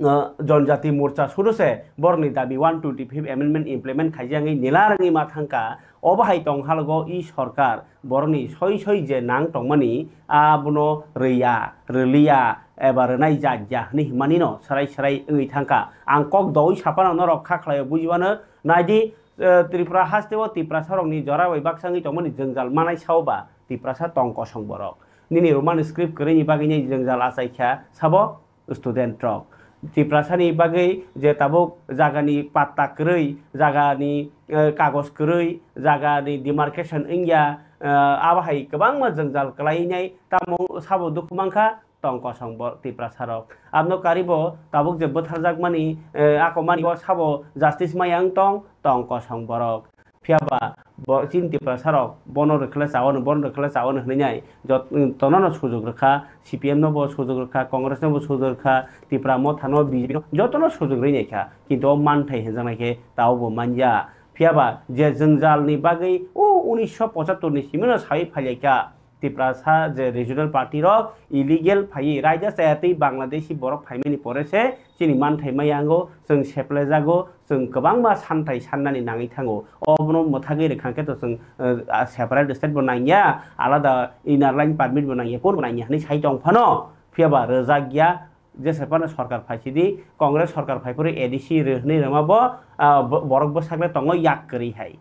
eh, Janjati Morcha sudo se borokni dabi one twenty-fifth amendment implement khaijak wngwi nila rwngwi ma thangkha. Obo hai tong halogo i sorkar borokni soi soi je nang tongmani abono rwya, rwliya, eba rwnai jak ya hwnwi himani no swrai swrai wngwi thangkha. Ang kok doui saphano norok kha khlaio bujiwano. Naidi, eh, Tripura hasteo Tiprasarokni jora bai baksa wngwi tongmani jwngjal manai sao ba Tiprasa tong kosong borok. Nini Roman script kwrwini bagwino jwngjal achaikha sabo student rok. Tiprasani bagwi je tabuk jagani patta kwrwi, jagani, eh, kagoj kwrwi, jagani demarcation wngya, eh, abo hai kwbangma jwngjal kwlainai tamo sabo dukhu mankha. Tong kosong bo Tiprasa rok. Abno karibo tabuk je bwtharjakmani, eh, akomani o sabo justice maya wng tong, tong kosong borok. Phiya ba bo chini Tiprasa rok bono rwkhle chawano, bono rwkhle chawano hwnwi nai jot-, tono no sujuk rwkha, C P M no bo sujuk rwkha, Congress no bo sujuk rwkha, Tipra Motha no, B J P no jotono sujuk rwi nai kha, kintu o manthai hwnjaknai khe tao bo manya. Phiya ba je jwngjalni bagwi o unisho pochattor ni simi no sawi phai lai kha. Tiprasa je regional party rok illegal phaiwi raida chaya twi Bangladeshi borok phaimani pore se chini manthai maya wngo, chwng seplaijago, chwng kwbangma santhai sannani nangwi thango. Obono mwthagwi rwkha khe to chwng, eh, separate state bo nangya, alada inner line permit bo nangya, kunu bo nangya hwnwi sai tong phano, phiya ba rwjakya, jesa phano sorkar phaisidi, Congress sorkar phaiphuru A D C rw hwnwi rwma bo, ah, bo-, borok bwsakle tongo yak kwrwi hai.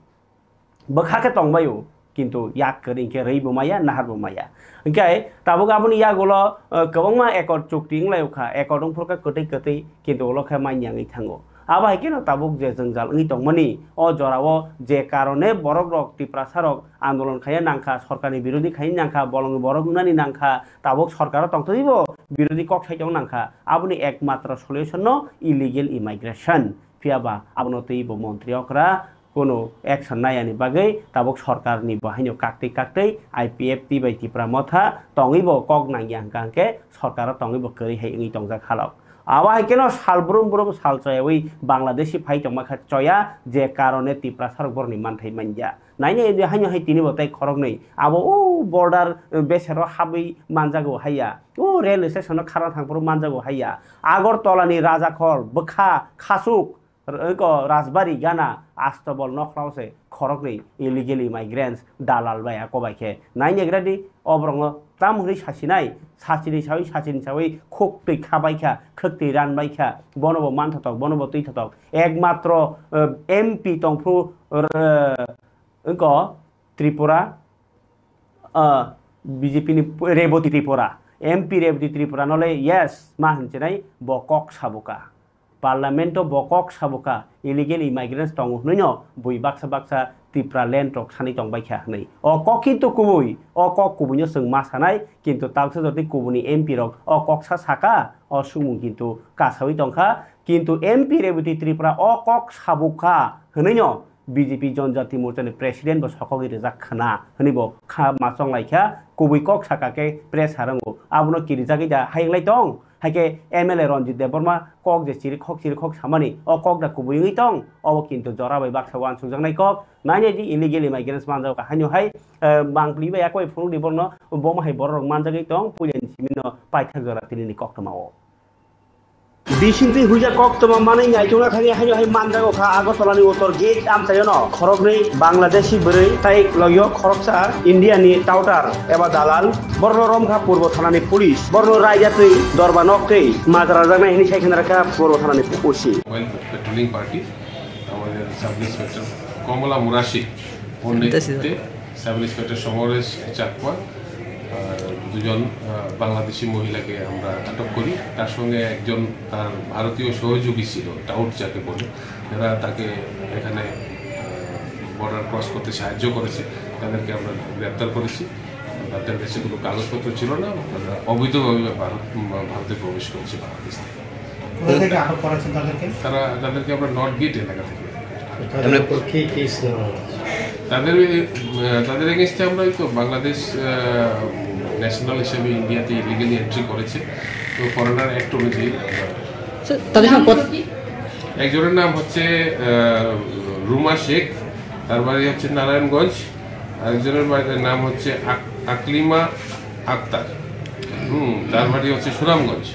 Bwkha khe tongbaio, kintu yak kwrwi hinkhe rwi bo maya, nahar bo maya. Hinkhe tabuk aboni yagulo, eh, kwbangma accord chukti wnglaio kha, accord wngphuru khe kwtwi kwtwi, kintu ulo khe manya wngwi thango. Abo hai kheno tabuk je jwngjal wngwi tongmani, o jorao je karone borok rok Tiprasa rok andolon khaina nangkha, sorkarni birodhi khaina nangkha, bolongni borok wngnani nangkha, tabuk sorkaro tongtwibo birodhi kok sai tong nangkha. Aboni ekmatro solution no illegal immigration. Phiya ba abono twibo montri okra kono action nayani bagwi tabuk sorkarni bo haino kaktwi kaktwi I P F T bai Tipra Motha tongwibo kok nangya hwnkha hwnkhe sorkaro tongwibo kwrwi hai wngwi tongjak halok. Abo hai kheno sal brum brum sal choyawi Bangladeshi phai tongma kha choya, je karone Tiprasa rok borokni manthai manya. Naina edi haino hai tini bo tei khoroknwi abo o border, eh, besero habwi manjago haiya, o rail station o kharna thangphuru manjago haiya. Agartala ni Rajakhol, Bwkha, Khasuk, R-, eko Rajbari gana astobol nokhrao se khoroknwi illegal immigrants dalal bai ako bai khe. Nai negra di, o borokno tam hwnwi sasinai, sachini sawi, sachini sawi khuk twi kha bai kha, khuk twi ran bai kha, bono bo man thotok, bono bo twi thotok. Ekmatro, eh, M P tongphru, r-, eko Tripura, ah, B J P ni Reboti Tripura, M P Reboti Tripura no le yes ma hinsinai bo kok sabuka. Parliament o bo kok sabuka, illegal immigrants tongo hwnwi no bui baksa baksa Tripura land rok sani tongbai kha hwnwi. O kok kintu kubui, o kok kubui no chwng ma sanai, kintu talsa jotni kubuni M P rok o kok sa saka, o sumung kintu kasawi tongkha, kintu M P Reboti Tripura o kok sabuka hwnwi no B J P Jonjati Morcha ni President bo sokogwi rijak khna hwnwi bo kha ma chonglai kha, kubui kok saka khe press ha wngo. Abono kirijagwi da hayung lai tong? Hai khe M L A Ranjit Debbarma kok je chiri khok chiri khok samani, o kok da kubui wngwi tong? Obo kintu jora bai baksa uansukjaknai kok. Nainai di illegal immigrants manjak kha haino hai, eh, mangpli bai yakbai phunuk di borno, bomo hai borok rok manjagwi tong, puilani simi no paithak jora tini ni koktwma o. Bisingtwi huijak koktwma manwi naichongna thangwi haino hai manjago kha Agartala ni uttor gate amchaio no khoroknwi Bangladeshi bwrwi tai logio khoroksa India ni touter eba dalal. Borno romkha Purbo Thana ni police. Borno raida twi dorba nok twi majra jaknai hinwi sai khna rakha Purbo Thana ni O C. While patrolling party, আমাদের sub inspector কমলা মুরাশি ওর নেতৃত্বে sub inspector Samaresh চাকমা, আহ, দুজন, আহ, বাংলাদেশি মহিলাকে আমরা আটক করি। তার সঙ্গে একজন তার ভারতীয় সহযোগী ছিল, টাউট যাকে বলে, যারা তাকে এখানে, আহ, বর্ডার ক্রস করতে সাহায্য করেছে, তাদেরকে আমরা গ্রেপ্তার করেছি। তাদের কাছে কোনো কাগজপত্র ছিল না, তারা অবৈধভাবে ভারত, ভারতে প্রবেশ করেছে বাংলাদেশ থেকে। কোথা থেকে আটক করেছেন তাদেরকে? তারা, তাদেরকে আমরা নর্থ গেট এলাকা থেকে। তাদের এমনি উপর কি কেস নেওয়া হয়েছে? তাদের, আহ, তাদের এগেইনস্টে আমরা ওই তো বাংলাদেশ, আহ, ন্যাশনাল হিসেবে ইন্ডিয়াতে ইলিগালি এন্ট্রি করেছে, তো ফরেনার অ্যাক্ট অনুযায়ী আমরা স্যার, তাদের সঙ্গে নাম কত- কি? একজনের নাম হচ্ছে, আহ, রুমা শেখ, তার বাড়ি হচ্ছে নারায়ণগঞ্জ। আরেকজনের বাড়ির নাম হচ্ছে আক-, আকলিমা আক্তার। হুম, তার বাড়ি হচ্ছে সুনামগঞ্জ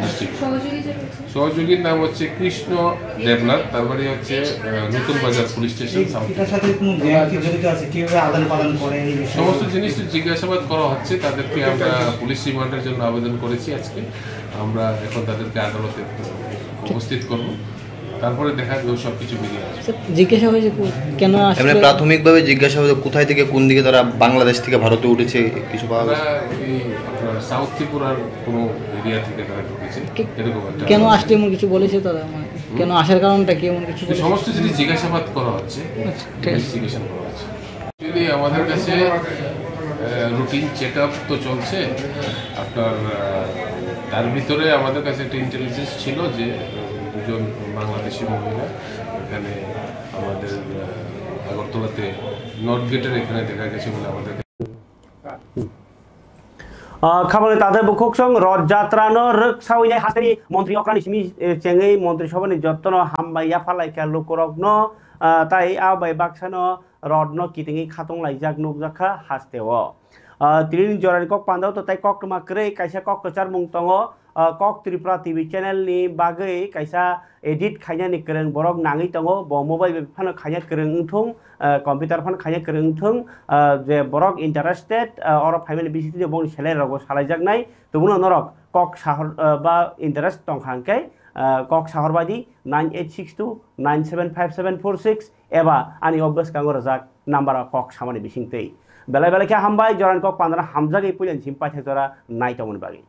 ডিস্ট্রিক্ট। সহযোগী যে রয়েছে? সহযোগীর নাম হচ্ছে কৃষ্ণ দেবনাথ, তার বাড়ি হচ্ছে, আহ, নতুন বাজার পুলিশ স্টেশন, এই, সাউথ। এটার সাথে কোনো গ্যাং কি জড়িত আছে? কিভাবে আদান প্রদান করে এই বিষয়ে? সমস্ত জিনিস তো জিজ্ঞাসাবাদ করা হচ্ছে, তাদেরকে আমরা পুলিশ রিমান্ডের জন্য আবেদন করেছি আজকে। আমরা এখন তাদেরকে আদালতে উপস্থিত করব। তারপরে দেখা যাবে সবকিছু মিলিয়ে আসবে। স্যার, জিজ্ঞাসা হয়েছে কো-, কেন আসলে এমনি প্রাথমিকভাবে জিজ্ঞাসা হয়েছে কোথায় থেকে কোন দিকে তারা বাংলাদেশ থেকে ভারতে উঠেছে, কিছু পাওয়া গেছে? তারা এই আপনার সাউথ ত্রিপুরার কোনো এরিয়া থেকে তারা ঢুকেছে, কে-, এরকম একটা কেন ব্যাপার। আসছে এমন কিছু বলেছে তারা? মানে, হুম? কেন আসার কারণটা কি এমন কিছু এই বলেছে? সমস্ত জিনিস জিজ্ঞাসাবাদ করা হচ্ছে, আচ্ছা, ঠিক আছে। ইনভেস্টিগেশন করা হচ্ছে। Actually আমাদের কাছে, আহ, রুটিন চেক আপ তো চলছে। আপনার, আহ, তার ভিতরে আমাদের কাছে একটা ইন্টেলিজেন্স ছিল যে, আহ, দুজন বাংলাদেশি মহিলা এখানে আমাদের, আহ, আগরতলাতে নর্থ গেটের এখানে দেখা গেছে বলে আমাদের কাছে। Ah, khabangni tathai bukhuk song Rod Jatra no rwk sawi nai hasteni montri okrani simi, eh, chengwi montri sobani jotto no hambai yapha lai kha lukurok no, ah, tai a bai baksa no Rod no kitingwi khatong laijak nukjak kha haste o. Ah, tini ni jora ni kok panda o to tai koktwma kwrwi kaisa kok kwchar mung tongo. Ah, Kok Tripura T V channel ni bagwi kaisa edit khainani kwrwng borok nangwi tongo, bo mobile bai phano khaina kwrwng wngthung, ah, computer phano khaina kwrwng wngthung, ah, je borok interested, ah, oro phaimani bisingtwi bongni salary rogo salaijaknai, tubunu norok kok sahor, ah, ba interest tongkha hwnkhe, ah, kok sahor baidi nine eight six two nine seven five seven four six eba ani o bwskango rwjak number o kok samani bisingtwi. Belai belai khe hambai, jorani kok pandra hamjagwi puilani simi paithak jora nai tongmani bagwi.